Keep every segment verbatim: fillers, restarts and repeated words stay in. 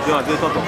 Yo, antre tonton.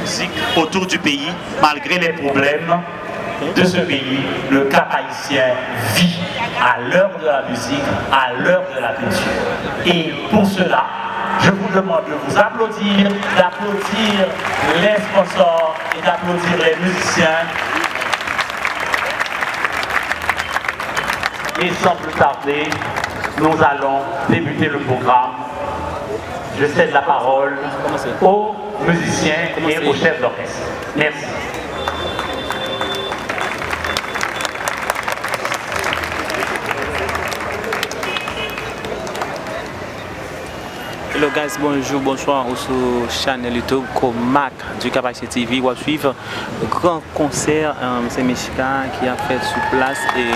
Musique autour du pays, malgré les problèmes de ce pays, le Cap-Haïtien vit à l'heure de la musique, à l'heure de la culture. Et pour cela, je vous demande de vous applaudir, d'applaudir les sponsors et d'applaudir les musiciens. Et sans plus tarder, nous allons débuter le programme. Je cède la parole aux musiciens et au chef d'orchestre. Merci. Hello guys, bonjou, bonswa, ou sou chanèl YouTube Komak du Cap Haïtien T V, w ap swiv gran konsè, um, se Mechika ki ap fèt sou plas, e,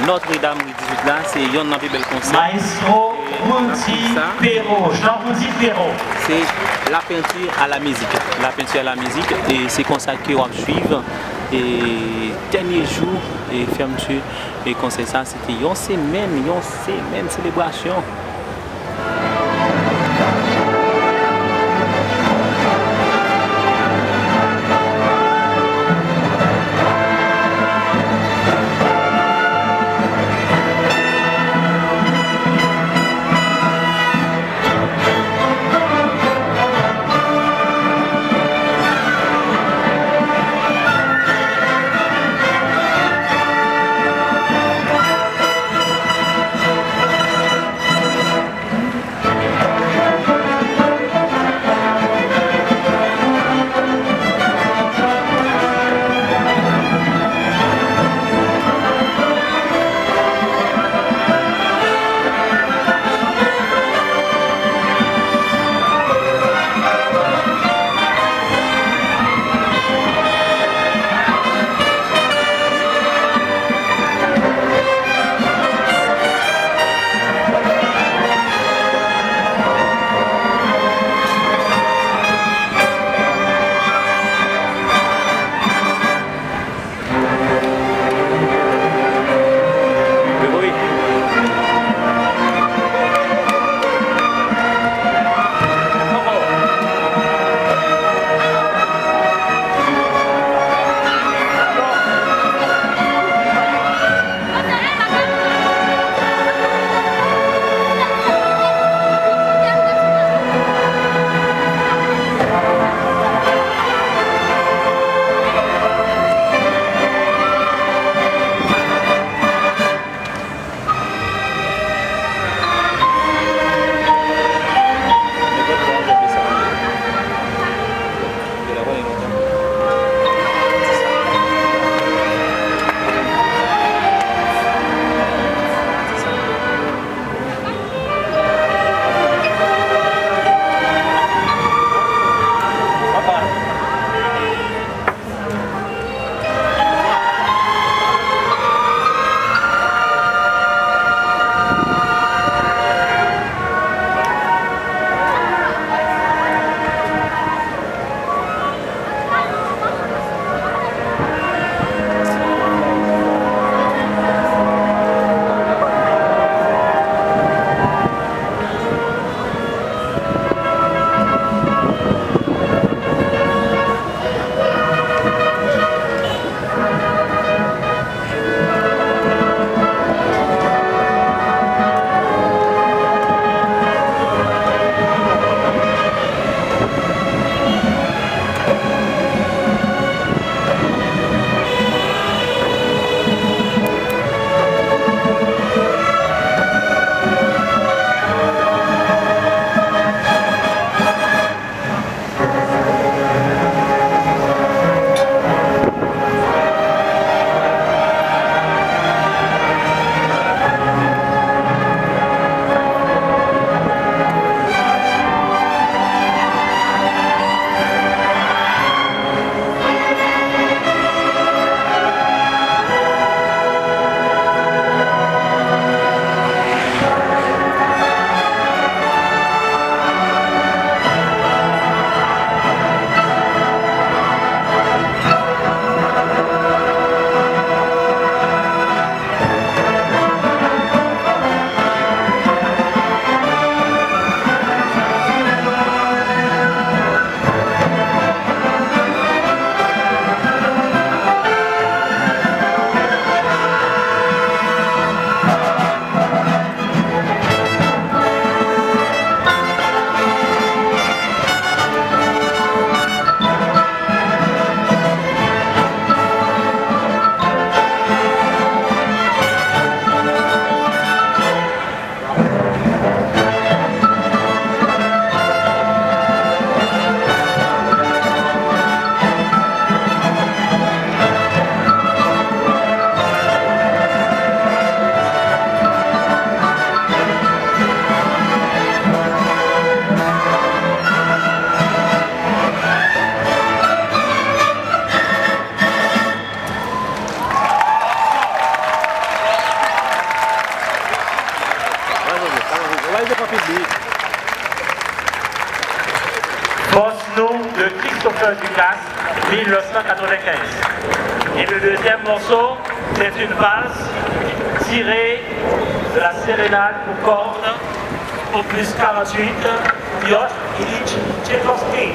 Notre Dame Ri dizuit la, se yonn nan pi bèl konsè. Maestro Roudy Perrault, Jean Roudy Perrault. Se la peinture à la musique, la peinture à la musique, e se konsa ke w ap swiv, e, dènye jou, e, fèmti, e, konsè sa, se te yon semèn, yon semèn selebrasyon. Chauffeur du Casse, mille neuf cent quatre-vingt-quinze. Et le deuxième morceau, c'est une valse tirée de la sérénade pour cordes, opus quarante-huit, Piotr Ilyich Tchaïkovski.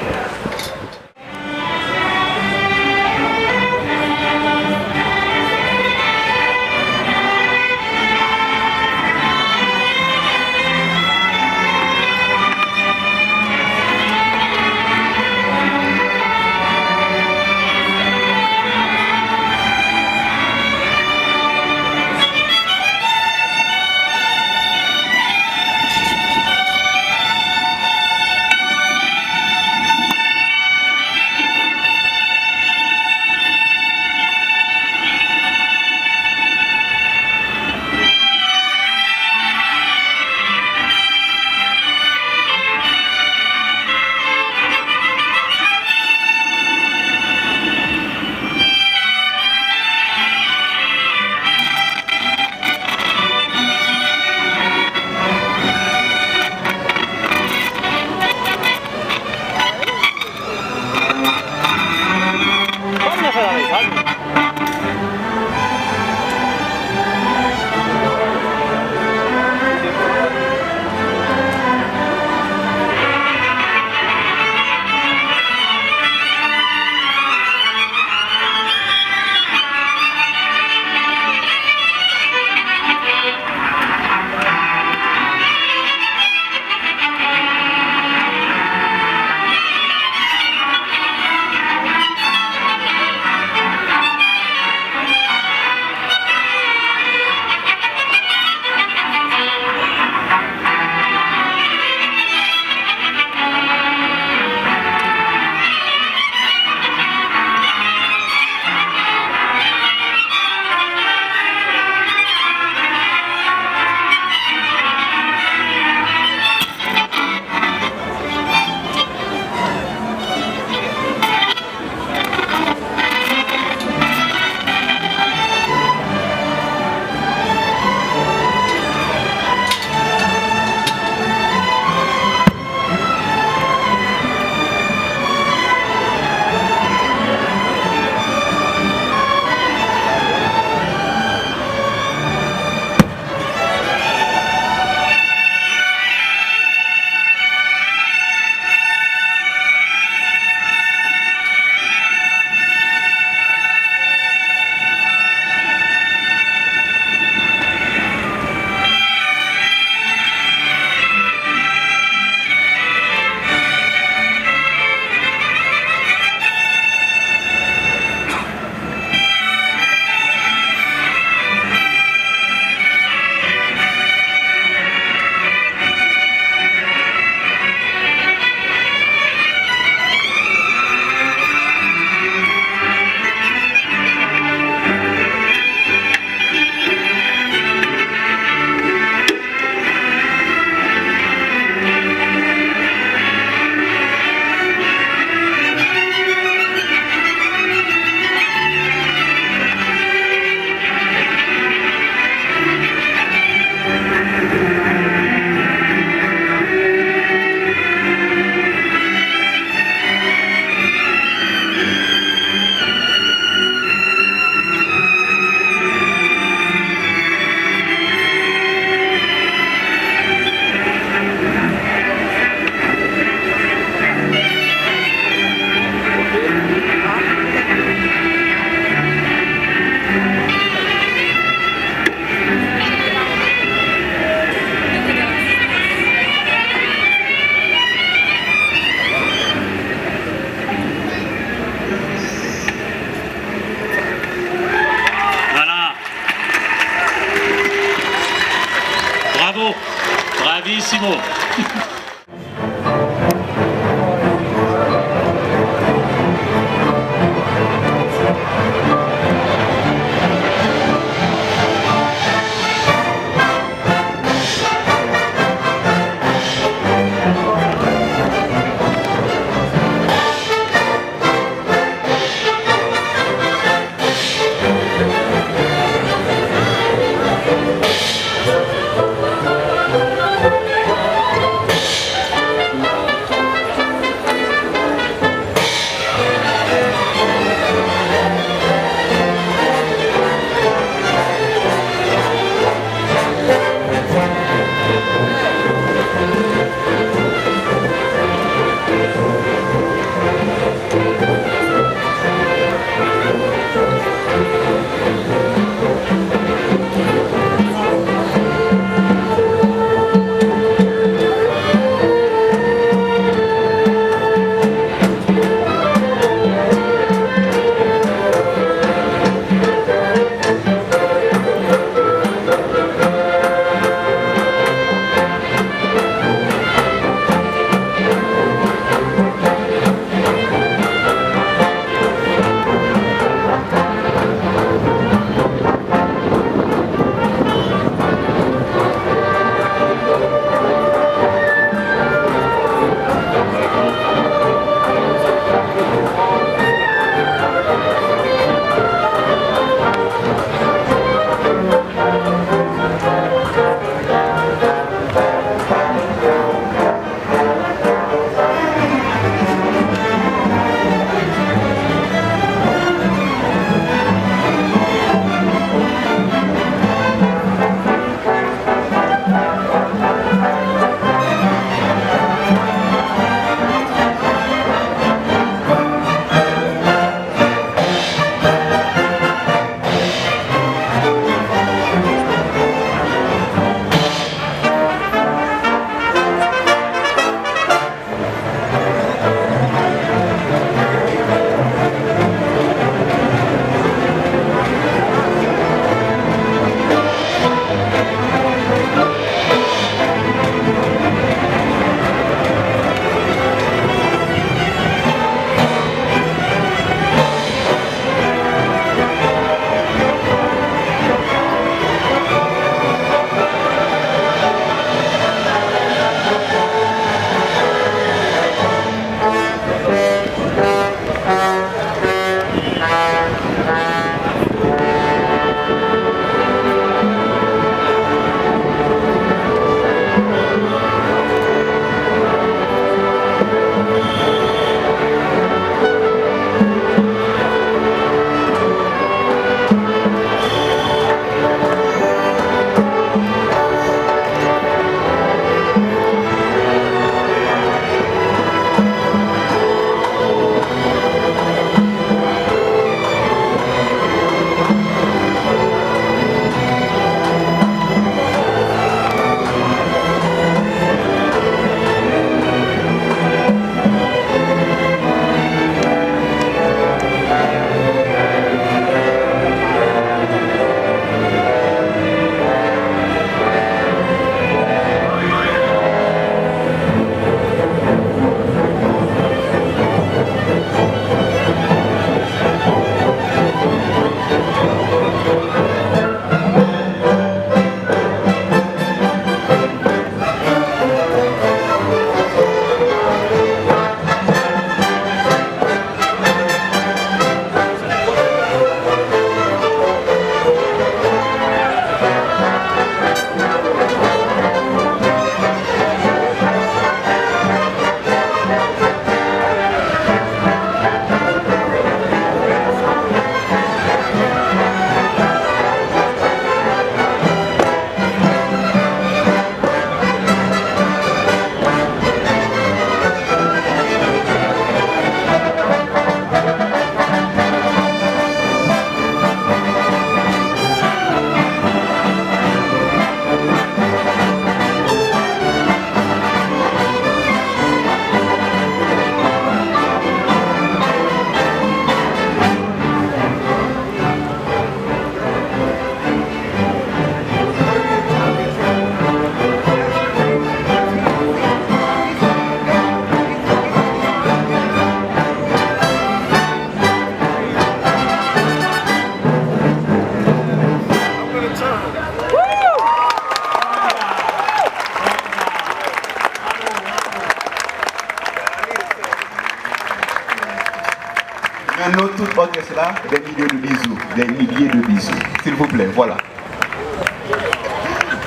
Non, tout òkès la, des milliers de bisous, des milliers de bisous. Silvouplè, vwala.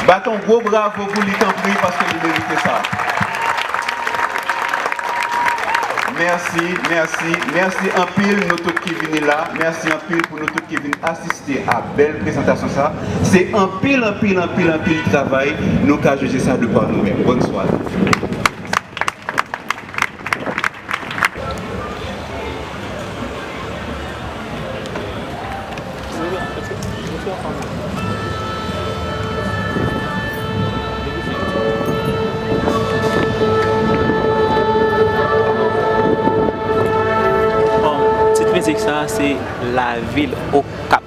Bat yon gwo bravo pou li, tanpri, paske li merite sa. Mèsi, mèsi, mèsi anpil nou tout ki vini la. Mèsi anpil pou nou tout ki vin asiste a bèl prezantasyon sa. Se anpil, anpil, anpil, anpil travay. Nou ka jije sa de pa nou menm. Bòn sware. Bon, tit mizik sa a se Lavil Okap.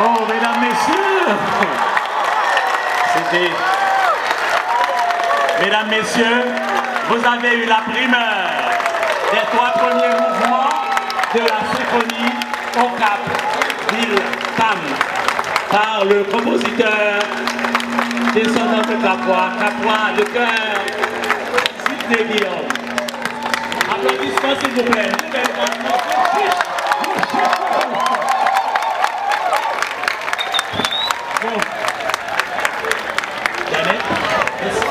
Oh, mesdames, messieurs, c'était, mesdames, messieurs, vous avez eu la primeur des trois premiers mouvements de la symphonie Au Cap Ville Pam par le compositeur descendant de Capois, Capois de cœur, Sidney Guillaume. Aplodisman, silvouplè. Nouvel atmosfè. Bon. Janet, mèsi.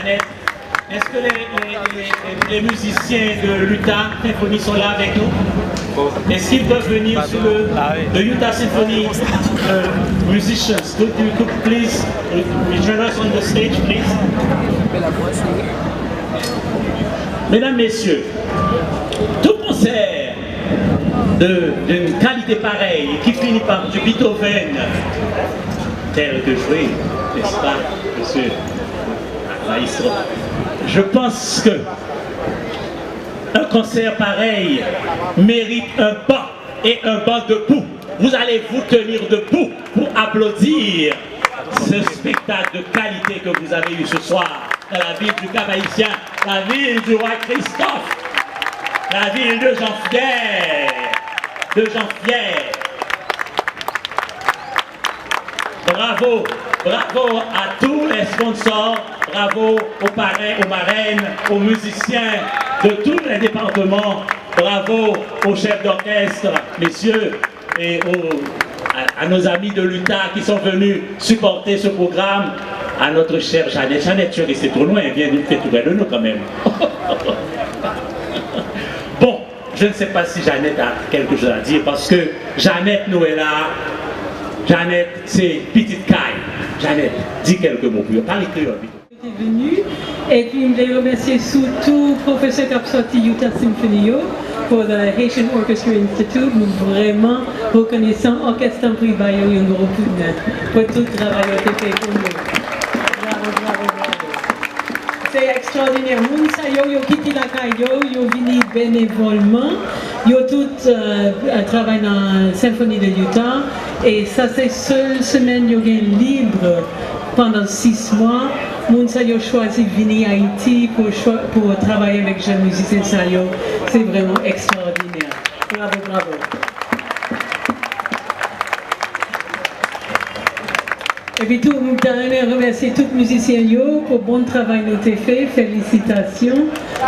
Est-ce que les, les, les, les musiciens de l'Utah Symphony sont là avec nous? Est-ce qu'ils peuvent venir sur le, le Utah Symphony uh, musicians? Could you could please join us on the stage, please? Mesdames, Messieurs, tout concert de, d'une qualité pareille qui finit par du Beethoven, tel que joué, n'est-ce pas, monsieur Maestro? Je pense que un concert pareil mérite un banc et un banc debout. Vous allez vous tenir debout pour applaudir ce spectacle de qualité que vous avez eu ce soir dans la ville du Cap-Haïtien, la ville du roi Christophe, la ville de Jean Fier, de Jean Fier. Bravo, bravo à tous les sponsors, bravo aux parrains, aux marraines, aux musiciens de tous les départements, bravo aux chefs d'orchestre, messieurs, et aux, à, à nos amis de l'Utah qui sont venus supporter ce programme, à notre chère Jeannette. Jeannette, tu es restée trop loin, viens, fais tout près de nous quand même. Bon, je ne sais pas si Jeannette a quelque chose à dire, parce que Jeannette, nou wè la, Jeannette, se pitit kay. Jeannette, di kèlke mo pou yo. Pale kreyòl, pito. Te vini, epi m vle remèsye sitou pwofesè k ap sòti Utah Symphony yo, for the Haitian Orchestra Institute. Nou vrèman rekonesan. Òkès, tanpri ba yo yon gwo kout men pou tout travay yo te fè pou nou. Bravo, bravo, bravo. Se ekstwòdinè. Moun sa yo, yo kite lakay yo, yo vini benevòlman. Yo tout, euh, travay nan Symphony de Utah. E sa se sèl semèn yo gen lib pandan sis mwa. Moun sa yo chwazi vini Ayiti pou chwa-, pou travay avèk jèn mizisyen sa yo. Se vrèman ekstwòdinè. Bravo, bravo. Epi tou, m ta renmen remèsye tout mizisyen yo pou bon travay nou te fè. Felisitasyon.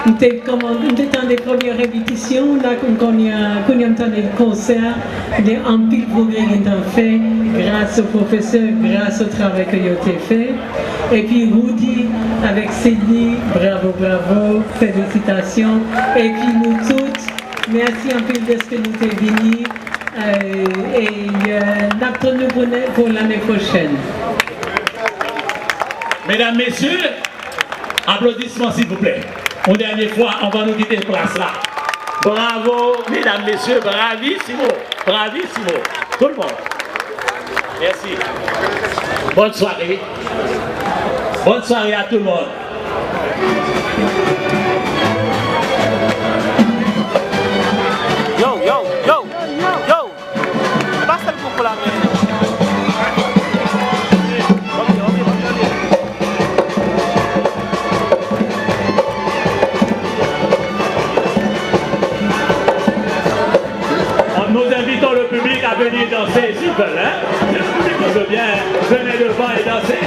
M te kòman-, m te tande premyè repetisyon, la, kounye a, kounye a m tande konsè a, gen anpil pwogrè gentan fè, gras o pwofesè, gras o travay ke yo te fè. Epi Roody avèk Sidney, bravo, bravo, felisitasyon. Epi nou tout, mèsi anpil dèske nou te vini. Euh, e, euh, n ap tann nou pou, pou lane pwochèn. Medam, mesye, aplodisman, silvouplè. Yon dènye fwa, anvan nou kite plas la. Bravo, medam, mesye, bravissimo, bravissimo. Tout le monde. Merci. Bonne soirée. Bonne soirée à tout le monde. Yo, yo, yo, yo. Pase l pou pou la men. Nous invitons le public à venir danser s'ils veulent, hein? Si le public le veut bien, venez devant et dansez.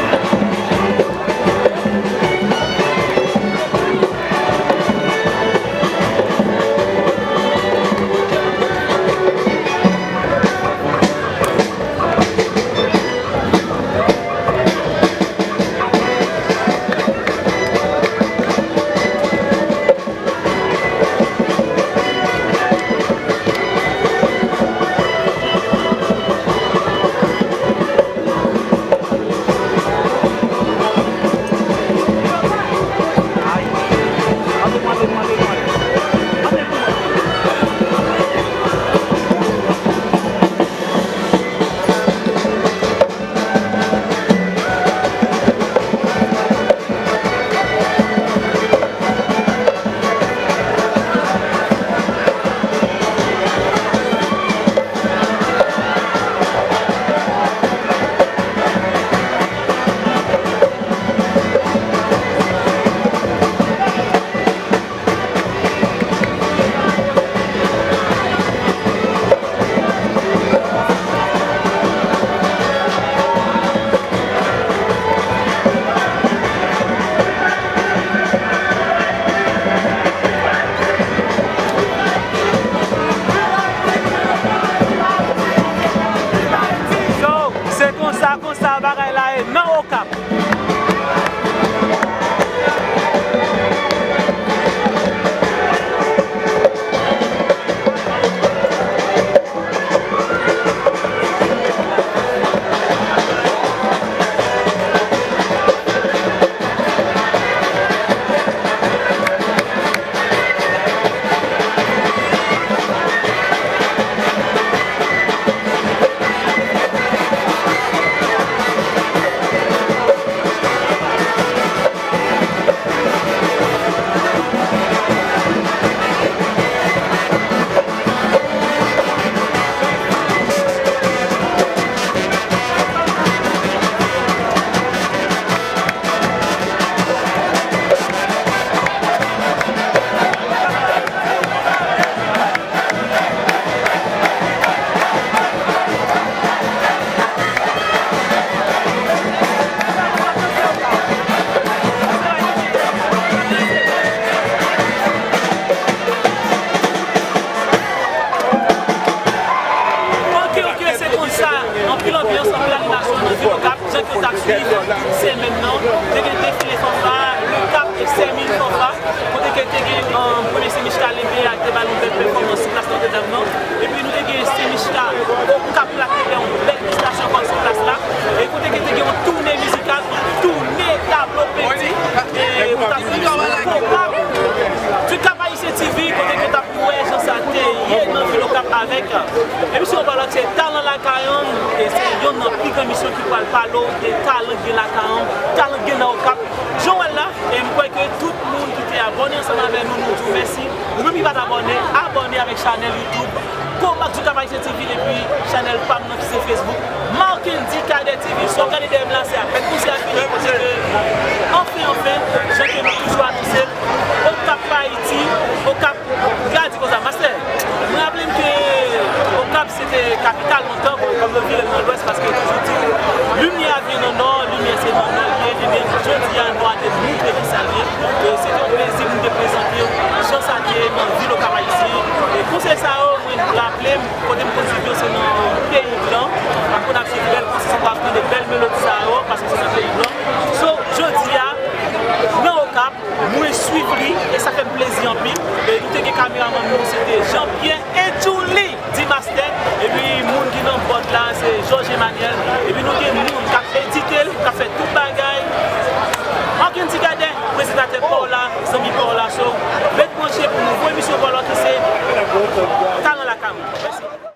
Emisyon Pale ak se Talan Lakay an, e se yonn nan pi gran emisyon ki pral pale w de talan ki gen lakay an, talan ki gen nan Okap. Jan w wè l la, e m kwè ke tout moun ki te abòne ansanm avè nou, nou di w mèsi. Ou menm ki pa t abòne, abòne avèk chanèl YouTube Komak Zouka Ayisyen T V epi chanèl pa m nan ki se Facebook Marckendy Cadet T V. Sa w gade dèyè m la, se apèn konsè a fini, kote ke, anfen, anfen, jan ke nou toujou anonse, Okap pa Ayiti, Okap, gade konsa, mastè. Mwen raple m ke Okap se te kapital lontan, bon, kòm yo vire l nan lwès, paske yo toujou di, limyè a vyen nan nò, limyè se nan nò l ye, ebyen, jodi a, nò a te montre ki sa l ye. E se te yon plezi pou m te prezante w jan sa te ye nan vil Okap Ayisyen. E konsèy sa yo, mwen raple m, kote m konn swiv yo, se nan peyi blan. M ap konn ap swiv bèl konsèy sa, m ap tande bèl melodi sa yo, paske se nan peyi blan. So, jodi a, nan Okap, mwen swiv li, e sa fè m plezi anpil. E nou te gen kameramann nou, se te Jean Pierre.